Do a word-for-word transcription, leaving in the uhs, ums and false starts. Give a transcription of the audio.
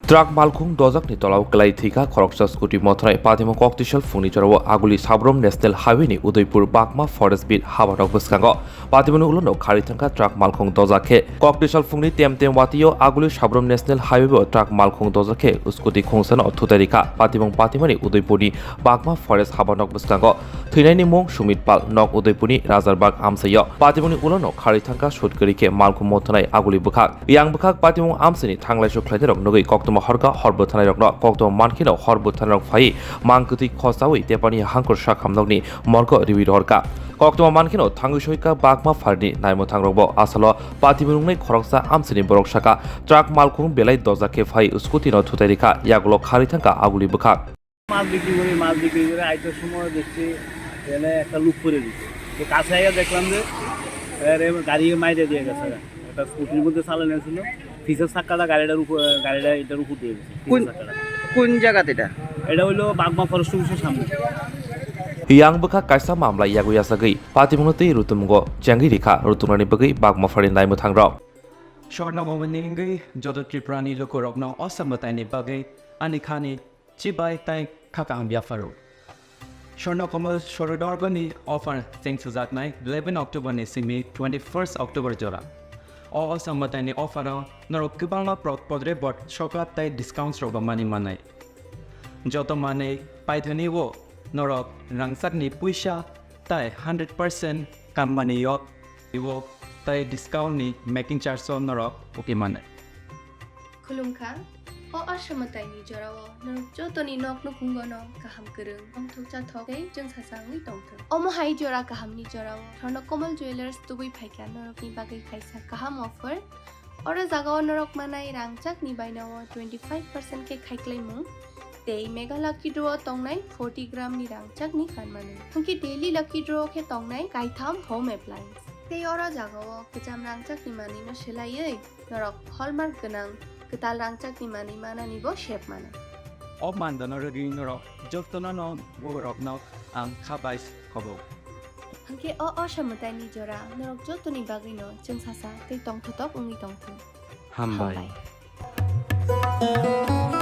Truck malkhung dojakni tolao kwlai thwikha khoroksa scooty mothanai. Patimung koktisal phungni jorao Aguli Sabrom National Highway ni Udaipur Bagma Forest Beat habanok bwskango. Patimungni ulono khari thangkha truck malkhung dojak khe. Koktisal phungni tem tem watio Aguli Sabrom National Highway o truck malkhung dojak khe scooty khungsano thutai rikha. Patimung patimani Udaipurni Bagma Forest habanok bwskango. Thwinaini mung Sumit Pal, nok Udaipurni Razarbag amsaio. Patimungni ulono khari thangkha sut kwrwi khe malkhung mothanai Aguli bwkhak. Yang bwkhak patimung amsini thanglaisu khlainairok nugwi koktwma horkha hor bwthanairokno. Koktwma mankheno hor bwthanairok phaiwi mang kwtwi khosaui tepani hangkur sakhamnokni morgo riwi rohorkha. Koktwma mankheno thangwi soika Bagma pharni naimwthangrokbo. Asalo patimung nungnai khoroksa amsini borok sakha, truck malkhung belai dojak khe phai scooty no thutai rikha, yagulo khari thangkha Aguli bwkhak. মাছ বিক্রি করি, মাছ বিক্রি করে আইতে সময় দেখছি এখানে একটা লুক করে দিছে। তো কাছে আইয়া দেখলাম যে এর এ গাড়ি মাইরে দিয়ে গেছে। একটা স্কুটির মধ্যে চালানো ছিল, পিছের চাক্কাটা গাড়িটার উপর, গাড়িটা এটার উপর দিয়ে গেছে, পিছের কোন, চাক্কাটা। কোন জায়গাতে এটা? এটা হইলো বাগমা ফরেস্ট অফিসের সামনে। Yang bwkha kaisa mamla yagwi yasagwi patimungno tei rutumungo chengwi rikha, rutungnani bagwi Bagma pharni naimwthangrok. Shorno Momoni wngwi joto Tripurani lukurokno o samwtaini bagwi ani khani chibai tei kha kaham yapharo. Shorno Komol Shorodorgoni offer cheng sujaknai eleven October ni simi twenty-first October jora. O, o samwtaini offer o norok kwbangma pro-, podre bot sokap tei discounts rok bo mani manai. Joto manwi paithani o norok rangchakni puisa tei hundred percent company o, o tei discount ni making charge o norok uki manai. Khulumkha, o asamwtaini jorao norok jotoni nok nukhungono kaham kwrwng, tongthok chathok tei chwngsasa wngwi tongthok. Omo hai jora kahamni jorao Shorno Komol Jewellers tubui phaikha norokni bagwi kaisa kaham offer. Oro jagao norok manai rangchakni bainao twenty five percent khe khaiklaimung tei Mega Lucky Draw o tongnai forty gram ni rangchakni phan manwi. Hwnkhe Daily Lucky Draw o khe tongnai kaitham home appliance. Tei oro jagao kwcham rangchakni manwino swlaiwi norok hallmark gwnang kwtal rangchakni manwi manani bo sep mano. O mandano rwgwi norok jotono no borokno ang kha bai khobo. Hwnkhe o, o samwtaini jora norok jotoni bagwino chwngsasa tei tongthotok wngwi tongthung. Hambai. Hambai.